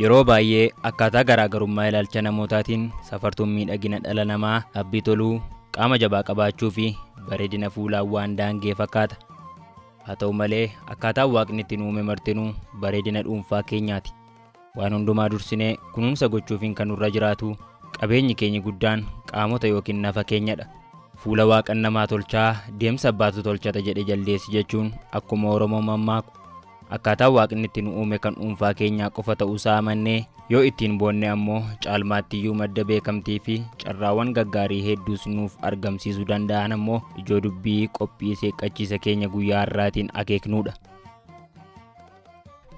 Yeroo baay'ee akkaataa garaagarummaa ilaalcha namootaatiin safartuun miidhagina dhala namaa abbii toluu, qaama jabaa qabaachuu fi bareedina fuulaan waan daangee fakkaata. Haa ta'u malee akkaataan waaqni ittiin uume martinuu bareedina dhuunfaa keenyaati. Waan hundumaa dursinee kunuunsa gochuufiin kan nurra jiraatu qabeenyi keenya guddaan qaamota yookiin nafa keenyadha. Fuula waaqan namaa tolchaa deemsa abbaatu tolchata jedhe jaldeessi jechuun akkuma Oromoo mammaaku. Akkaataan waaqni ittiin uume kan dhuunfaa keenyaa qofa ta'uusaa amannee yoo ittiin boonne ammoo caalmaattiyyuu madda beekamtii fi carraawwan gaggaarii hedduus nuuf argamsiisuu danda'an ammoo ijoo dubbii qophii seeqqachiisa keenya guyyaa har'aatiin akeeknuudha.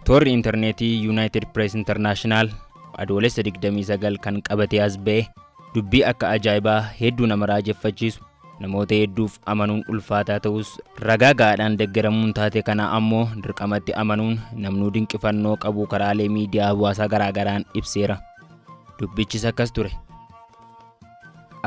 Toorri intarneetii United Press International adoolessa 29 kan qabatee as ba'e dubbii akka ajaa'ibaa hedduu nama raajeffachiisu namoota hedduuf amanuun ulfaataa ta'us ragaa gahaadhaan deeggaramuun taate kana ammoo dirqamatti amanuun namnuu dinqifannoo qabu karaalee miidiyaa hawaasaa garaagaraan ibseera. Dubbichis akkas ture.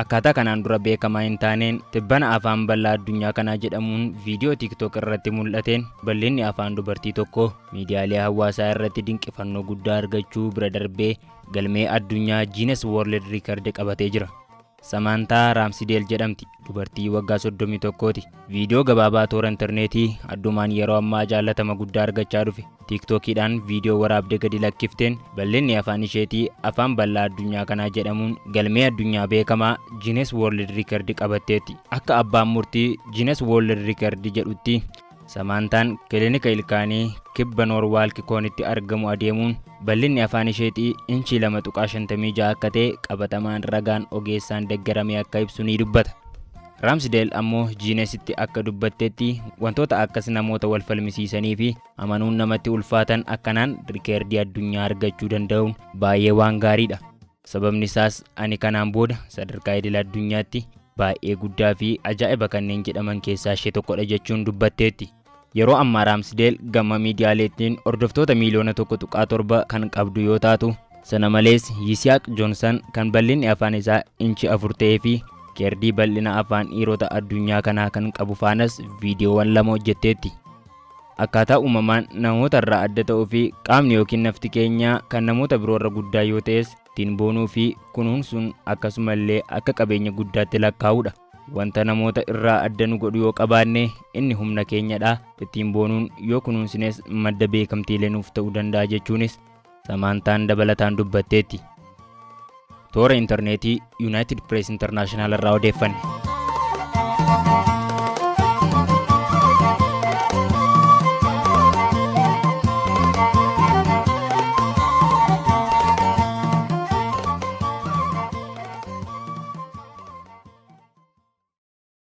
Akkaataa kanaan dura beekamaa hin taaneen tibbana afaan bal'aa addunyaa kanaa jedhamuun viidiyoo TikTok irratti mul'ateen bal'inni afaan dubartii tokkoo miidiyaalee hawaasaa irratti dinqifannoo guddaa argachuu bira darbee galmee addunyaa Guinness World Record qabatee jira. Samaantaa Raamsideel jedhamti dubartii waggaa 31ti. Viidiyoo gabaabaa toora intarneetii addumaan yeroo ammaa jaallatama guddaa argachaa dhufe. Tiiktookiidhaan viidiyoo waraabdee gadi lakkifteen bal'inni afaan isheetii afaan bal'aa addunyaa kanaa jedhamuun galmee addunyaa beekamaa Guinness World Record qabatteetti. Akka abbaan murtii Guinness World Record jedhutti Samaantaan kilinika ilkaanii kibba Noorwaalk koonitti argamu adeemuun bal'inni afaan isheetii inchii 2.56 akka ta'e qabatamaan ragaan ogeessaan deeggarame akka ibsu ni dubbata. Raamsideel ammoo Jiinesitti akka dubbattetti wantoota akkas namoota wal falmisiisanii fi amanuun namatti ulfaatan akkanaan rikeerdii addunyaa argachuu danda'uun baay'ee waan gaariidha. Sababni isaas ani kanaan booda sadarkaa idil addunyaatti baay'ee guddaa fi ajaa'iba kanneen jedhaman keessaa ishee tokkodha jechuun dubbatteetti. Yeroo ammaa Raamsideel gama miidiyaaleettiin hordoftoota miiliyoona 1.7 kan qabdu yoo taatu, sana malees Yisihaaq Joonsan kan bal'inni afaan isaa inchi 4 ta'ee fi keerdii bal'ina afaan dhiirota addunyaa kanaa kan qabu faanas viidiyoowwan lama hojjetteetti. Akkaataa uumamaan namoota irraa adda ta'uu fi qaamni yookiin nafti keenya kan namoota biroorra guddaa yoo ta'es ittiin boonuu fi kunuunsuun akkasumallee akka qabeenya guddaatti lakkaa'uudha. Wanta namoota irraa adda nu godhu yoo qabaanne inni humna keenyadha. Ittiin boonuun yoo kunuunsines madda beekamtiilee nuuf ta'uu danda'a jechuunis Samaantaan dabalataan dubbatteetti. Toora intarneetii United Press International irraa odeeffanne.